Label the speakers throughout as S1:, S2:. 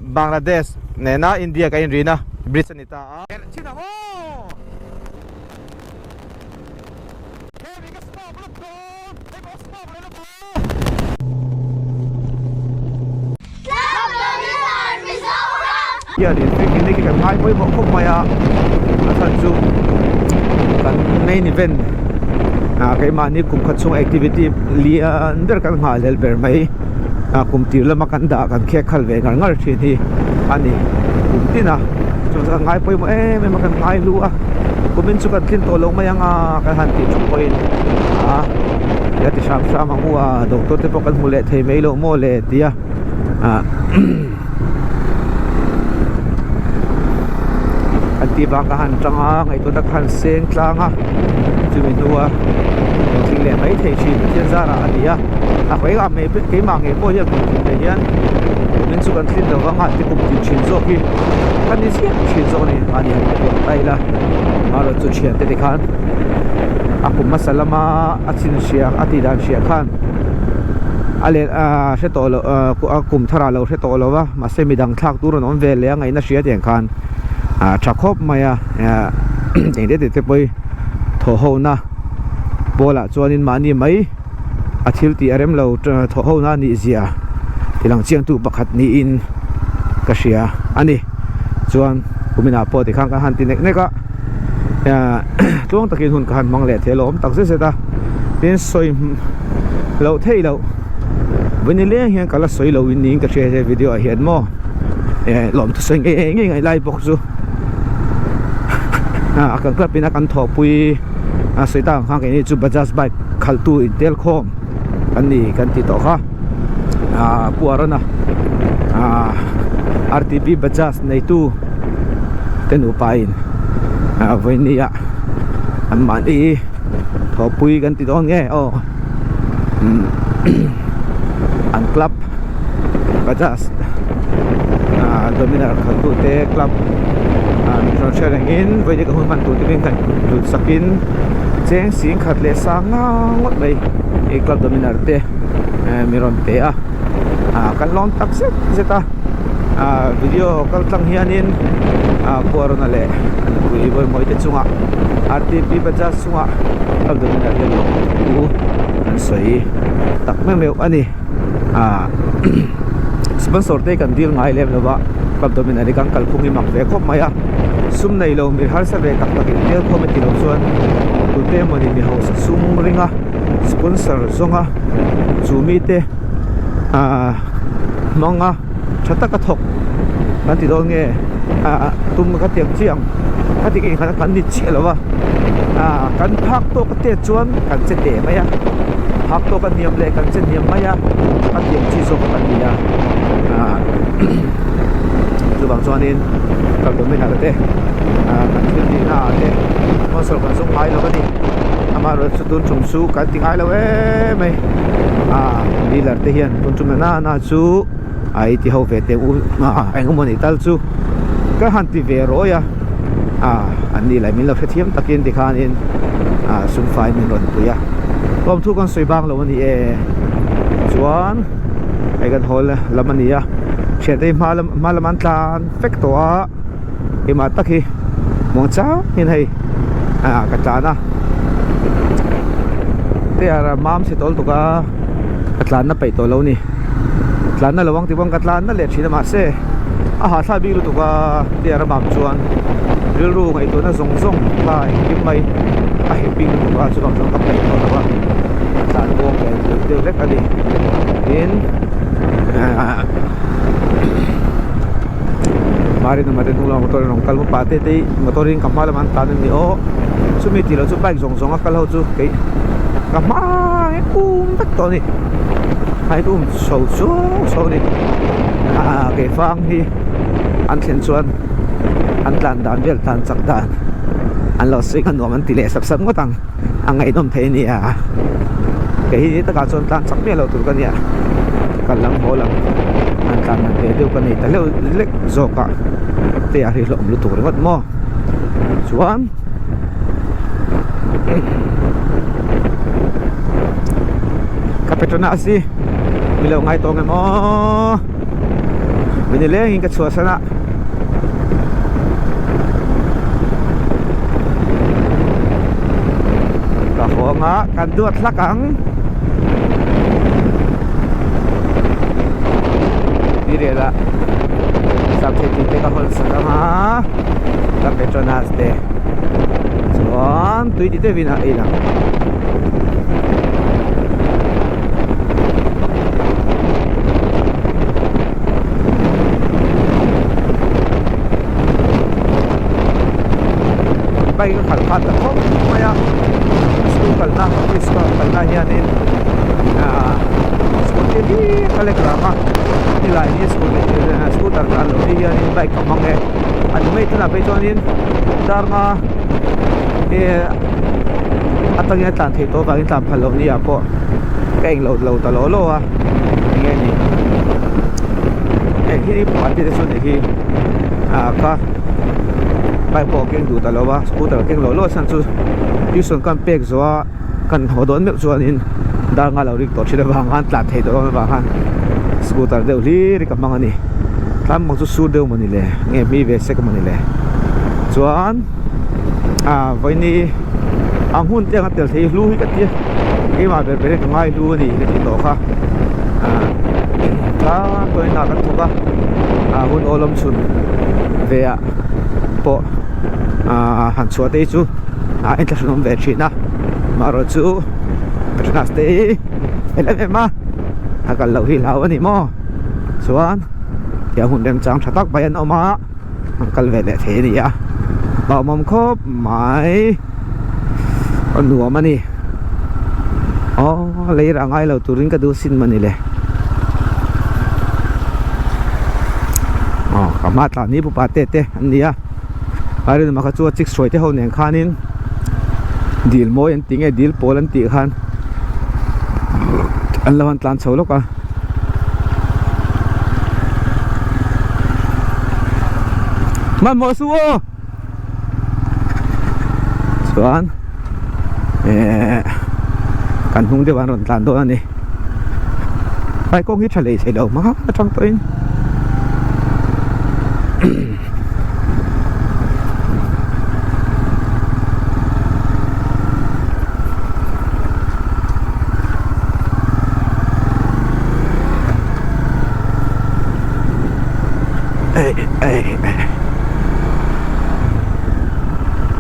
S1: Bangladesh nena India kan inrina bridge a ni ta a. Hianin picnic hi kan ngai pawimawh khawp mai a a chhan chu kan main event ah keimahni kum khat chhunga activity lian ber kan nghah lel ber mai ah kum tir lama kan dah kan khek khal ve ngar ngar thin hi a ni kum tin a chu chu kan ngai pawimawh em em a kan ngai lu a kumin chu kan tlin tawh lo mai ang a kan han tih thu pawhin ah ila ti hram hram ang u a doctor te pawh kan hmu leh thei mai lo maw le tia ah an tih vang ka han tang a ngaihtuah tak han seng tlang a chumi hnua lo thleng leh mai thei thin Pathian zarah a ni a a keimah ngei keimah ngei pawh hian kum tin te hian kumin chu kan thlin lo vang a ti kum tin thin zawk hi ka ni ziah thin zawk a ni mahni han inpuah ta ila amaherawh chu thiante te khan a kum hmasa lama a chin hria a tih dan hria khan a leh ah hre tawh loh ah a kum thar ah lo hre tawh lo va mahse midang thlak tur an awm ve leh a ngaihna hria tiang khan ah tha khawp mai a ah eng te te pawh hi thawh ho na pawl ah chuanin mahni mai a thil tih a rem lo thawh ho na nih zia ti lang chiang tu pakhat niin ka hria a ni chuan kuminah pawh tikhan kan han ti nek nek a ah tluang takin hun ka han hmang leh thei alawm tak zet zet a tin sawi loh theih loh vawi leng hian ka la sawi lo in niin ka hria he video ah hian maw eh lawmthu sawi ngei ngei ngaih lai bawk chu ah kan club in a kan thawhpui a sawi tak ang khan keini chu bajaj bike khalh tu in tel khawm kan ni kan ti tawh kha ah pu Arona ah R T P bajaj neitu te nupa in ah vawiin ah an mahni thawhpui kan ti dawn nge aw an club bajaj ah dominar khalh tu te club ah min rawn hre reng in vawiin ka hun hman tur te pawhin kan dul sak in cheng sing khat leh sang ngawt mai hei club dominar te min rawn pe a ah kan lawm tak zet zet a ah video kal tlang hianin ah khuarna leh a nupui vawimawi te chungah r t p bajaj chungah club dominar hian lawm thu kan sawi tak meuh meuh a ni ah sponsor te kan dil ngai lem lova club dominar hi kan kalphung hi mak ve khawp mai a sum nei lo mi harsa ve tak tak in tel khawm a ti lo chuan tute emawni mi hausa sum ringa sponsor zawnga chu mite ah hmanga tha taka thawk kan ti dawn nge ah tum ka tiang chiang ka ti engkhat kan ni chiah lo a ah kan phak tawk a tet chuan kan che teh mai a phak tawk a hniam leh kan che hniam mai a a tiang chi zawk kan ni a ah chuvang chuanin kal dominar te ah kan thil tih na ah te sponsor kan zawng ngai lo a ni amaherawhchu tun tum chu kan ti ngai lo em mai ah dealer te hian tun tum na na chu a i ti ho ve teh u a eng emaw ni tal chu ka han ti ve rawi a ah an ni leh min lo hrethiam takin tikhanin ah sum fai min rawn pui a tlawmthu kan sawi bang lo a ni e chuan hei kan hawl lam a ni a thiante hi hma lam hma lam an tlan vek tawh a keimah tak hi muang changin hei ah ka tlan a te ara mam chhe tawl tuk a ka tlanna peih tawh lo ni tlanna lo ang tih pawn ka tlanna leh thin a mahse a hahthlak bik lutuk a te ara mam chuan rilru ngaihtuahna zawng zawng kha engkim mai a hip bik lutuk a chuvang chuan ka peih tawh lo a ka tlan muang ve deuh deuh vek a ni tin ah Mari number te hnung lamah motor in rawn kal upa te te hi motor in ka hma lamah an tlan a ni aw chumi tih loh chu bike zawng zawng a kal ho chu kei ka hma hi um vek tawh a ni a um chho chuau chho a ni ah keifang hi an thlen chuan an tlan dan vel tlan chak dan an lo swing a nuam an ti leh sap sap ngawt ang a ngaihnawm thei a ni a kei hi takah chuan tlan chak miah loh tur ka nia kal lam haw lam an tlan dan ve deuh ka nei ta hleuh lek zawk a te a ri hlawm lutuk ringawt maw chuan ka pe. Petronas hi mi lo ngai tawng em aw mi nileng in ka chhuahsan a ka hawng a kan duat hlak ang ti rel a sam thei tih te ka hawn sak ang a ka Petronas te chuan tui ti deuhin a ei lang. Bike a khalh khat ta khawp mai a school kalna office ka kalna hianin ahh scooty hi ka lek rang a helai hi scooty scooter tlan loh hi hianin bike ka hmang e a ni mai tunah phei chuanin dar nga atangin a tlan theih tawh avangin tlan phal loh ni ah pawh ka eng lo lo ta law law a enge ni heng hi party te chu nih hi ah ka bike pawh a keng duh ta lo a scooter a keng law law a chhan chu tuition kan pek zawh a kan haw dawn meuh chuanin dar nga lo rik tawh thin avang khan tlan theih tawh avang khan scooter deuh hlir hi ka hmang a ni tlan bang chu sur deuh mawni le nge hmi ve sek mawni le chuan. Ah vawiini ang hun te anga tel thei hlu hi ka tia keimah ber ber hi ka ngai hlu a ni ka tih tawh kha ah tlang tawhin hna kan thawk a ah hun awlawm chhun ve ah pawh ah han chhuah te hi chu ah inthlahrun awm ve thin a amaherawh chu Petronas te hi en em em a a kal loh hi hlau a ni maw chuan tiang hun remchang tha tak mai an awm a. an kal ve leh thei a ni a hlauhawm khawp mai a nuam a ni aw lei rah ngai lo turin ka duh sin mawni le aw ka hma tlan hi pupa te te an ni a a rinawm kha chu a chik sawi te ho nen khanin dil mawi an tih nge dil pawl an tih khan an lo han tlan chho lawk a. Hmanhmawh suh aw chuan eh kan hnung deuh an rawn tlan dawn a ni bike kawng hi tha lei thei lo hma atang tawhin.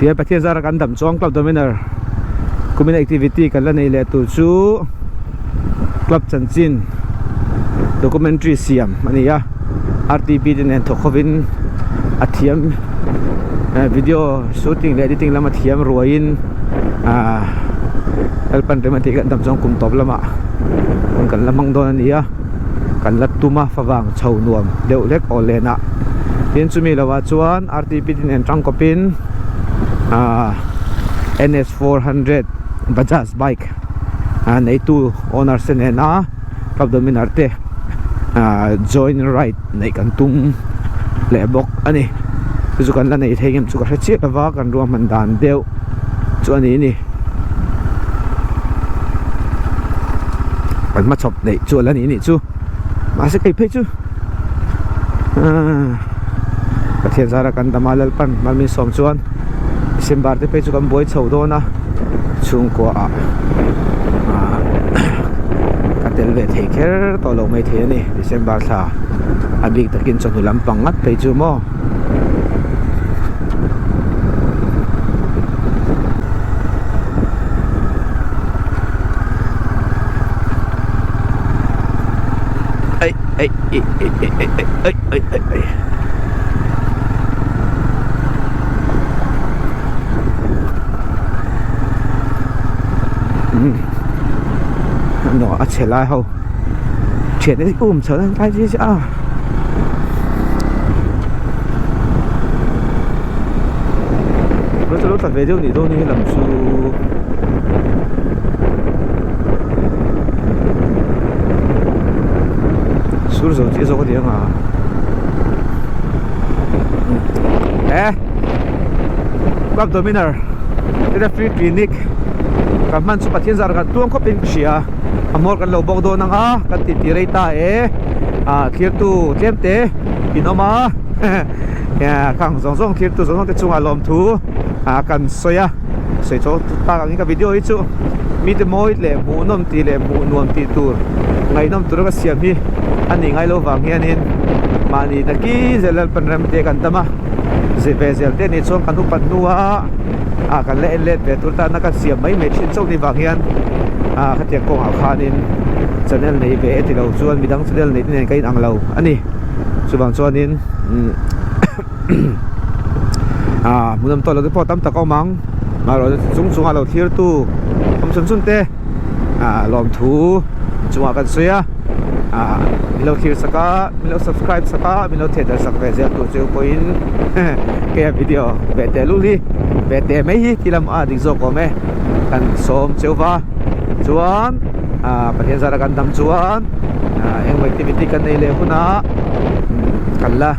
S1: Tia Pathian zara kan dam chuang club dominar kumin activity kan la nei leh tur chu club chanchin documentary siam a ni a. RTP te nen thawk hovin a thiam video shooting leh editing lama thiam ruaiin ahh Lalpan rem a tih kan tam chuan kum tawp lamah hun kan la hmang dawn a ni a kan la tum a favang chho nuam deuh hlek aw len ah tin chumi lovah chuan RTP te nen tangkawpin ahh N S 400 Bajaj bike neitu owner te nena. Club Dominar te ah join ride neih kan tum leh bawk a ni chu chu kan la nei thei ngem chu ka hre chiah lova kan ruahman dan deuh chu a ni a ni kan hmachhawp neih chu a la ni anih chu mahse kei phei chu ahh Pathian zara kan dam a Lalpan Malmin sawm chuan December te phei chu kan buai chho dawn a chhungkua ah ah ka tel ve thei kher tawh lo mai thei a ni December thla a bik takin chawhnu lampang ngat phei chu maw. Ei ei ei ei ei ei ei ei ei ei. Nó a chhe lai ho thian te um chho lai chi a lo tla ve deuh nih dawn hi lam chu sur zo chiah zawk a ni ang a eh club dominar te free clinic ka hman chu Pathian zar kan tuang khawp in ka hria. a hmawr kan lo bawk dawn ang a kan titi rei ta e ah thirtu tlem te in awm a khang zawng zawng thirtu zawng zawng te chungah lawmthu ah kan sawi a sawi chho tak angin ka video hi chu mite mawi leh hmuhnawm tih leh hmuh nuam tih tur ngaihnawm tura ka siam hi a nih ngai lo vang hianin mahni takin zel lalpan rem te kan dam a zir ve zel te nih chuan kan upat hnua ah kan la en let ve tur tana kan siam mai mai thin chauh ni vang hian ah khatiang kawngah khanin channel nei ve e tilo chuan midang channel nei te nen ka inang lo a ni chuvang chuanin ah hmunawm tawh lo te pawh tam tak a awm ang amaherawhchu chung chungah lo thlir tu awm chun chun te ah lawmthu chungah kan sawi a ah min lo thlir sak a min lo subscribe sak a min lo theh darh sak ve zel tur chu pawhin keia video ve teh lul hi ve teh mai hi ti lam a dik zawk awm e kan sawm cheu va chuan ah Pathian zara kan dam chuan ah engemaw activity kan nei leh hunah kan la.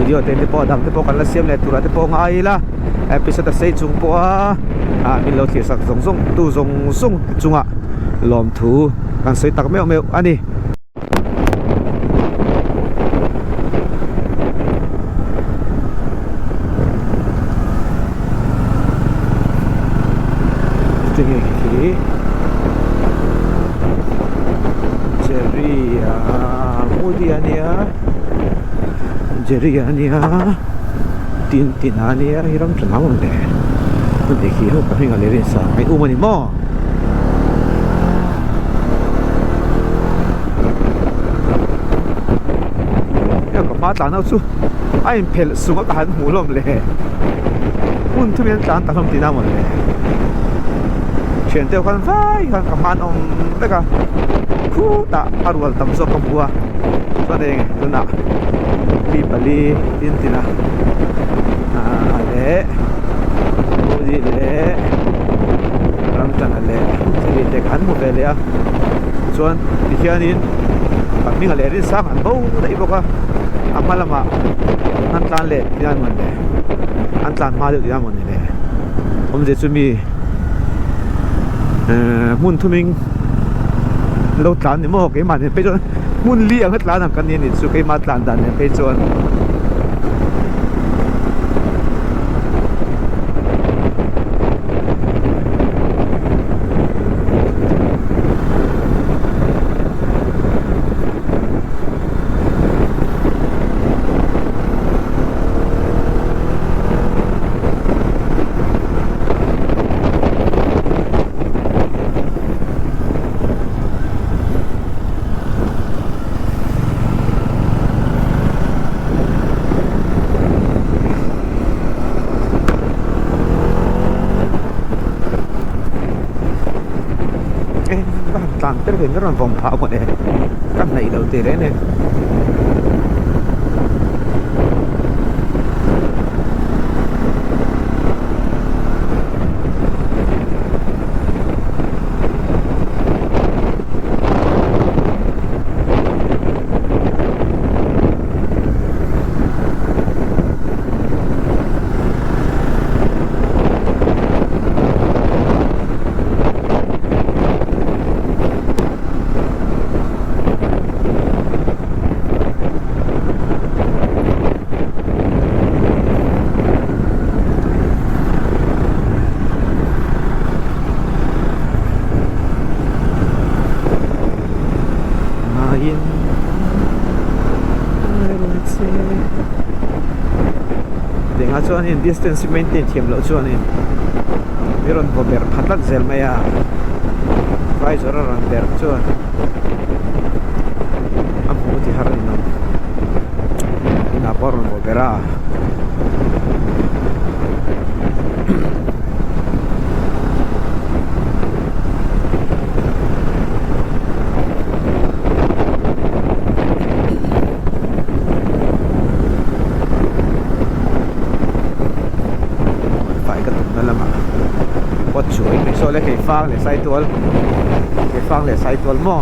S1: Video te pawh dang te pawh kan la siam leh turah te pawh ngai ila episode a sei chung pawha ah min lo thlir sak zawng zawng tu zawng zawng te chungah lawmthu kan sawi tak meuh meuh a ni. Tinge khi Jerry a Moody a nia. Jerry a nia tin tin a nia hi ram tha ang le hmun te khi ho ka hming a leh rin sa mai um a ni maw. Heng ka hma tlan ho chu a inphelh sung a ka han hmuh hlawm le hmun thum hian tlan ta hlawm tihna maw le thian te ho khan vai khan ka hman awm vek a khutah a rual tam zawk ka hmu a. Chuan eng tunah mi pali tin tin a ah leh Modi leh Ramchana leh Cheri te kha an hmu ve leh a chuan tikhianin a hming a leh rin sang an bo daih bawk a a hma lamah an tlan leh tih a mawn le an tlan hma deuh tih a mawn le awmzia chu mi ehh hmun thuming lo tlan ni maw keimah nen phei chuan. Hmun li ang a tlan ang ka ni anih chu keimah tlan dan nen phei chuan. Tlan ber ve ber rawn vawm phah maw le ka hnaih loh teh reng e. Engah chuanin distance maintain thiam loh chuanin mi rawn vaw ber pha tlat zel mai a visor a rawn ber chuan a hmuh ti har a ni lo inah pawh a rawn vaw ber a. Fai ka tumna lamah kawt chhuah in mai saw le keifang leh saitual keifang leh saitual maw.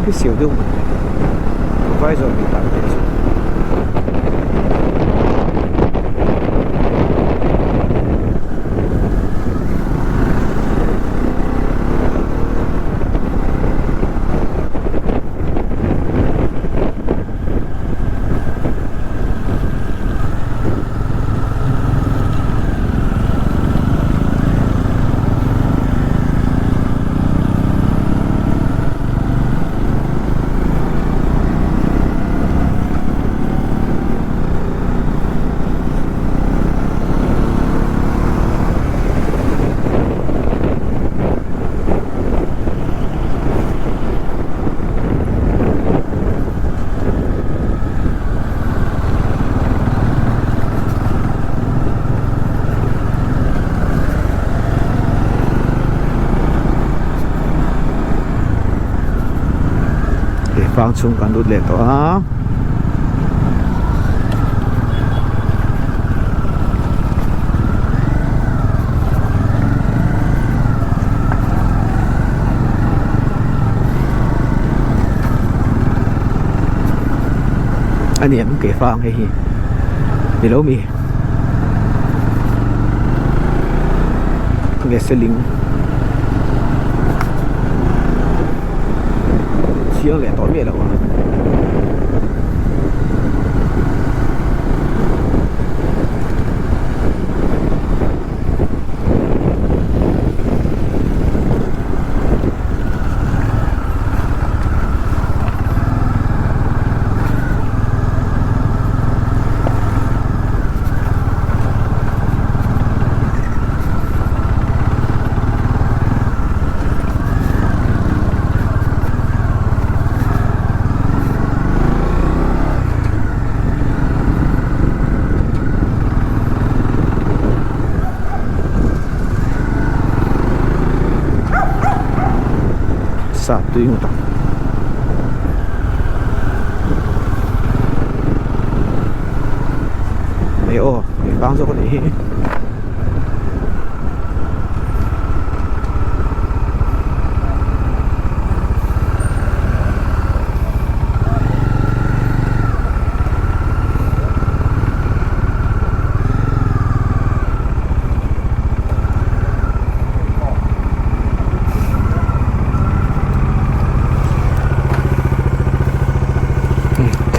S1: khi siau deuh mai vai zawh tih tak te chu. Fang chhung kan lut leh tawh a. A ni em ke fang hei hi ni lo mi nge seling chiang leh tawh miah lo a. Sa tui ngawt ang. Ei aw, ei vang zawk a nih hi.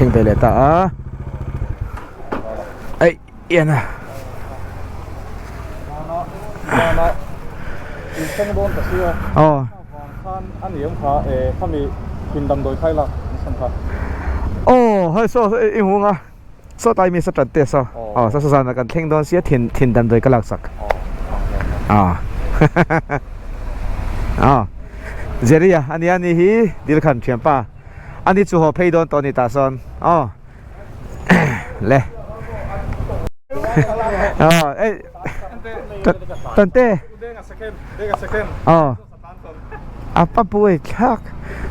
S1: Thleng ve leh ta a aih ian a. Aw. Aw hei saw i hmu ang a saw tlai mi sa tan te saw aw saw saw zan ah kan thleng dawn sia thin thin damdawi ka lak sak aw aw Jerry a ania ni hi Dilkhan thianpa ani chu haw phei dawn tawh a ni tah sawn aw. Le Ờ ê Tần tê Ờ A pa pui thlak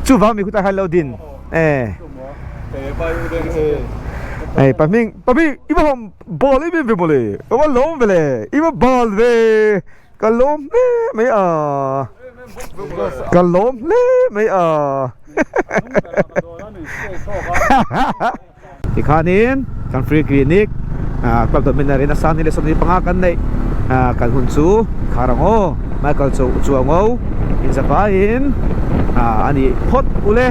S1: Chu vang mi khuta khan lo din Ê Ê pa hming pa hming i va hawm ball em em ve mawle ka va lawm ve le i va ball ve ka lawm hle mai a ka lawm hle mai a Tikhanin kan free clinic club dominar in a sang ni leh 25 kan neih kan hun chu khar ang aw Michael chu chuang aw inzavaiin a ni phawt ule.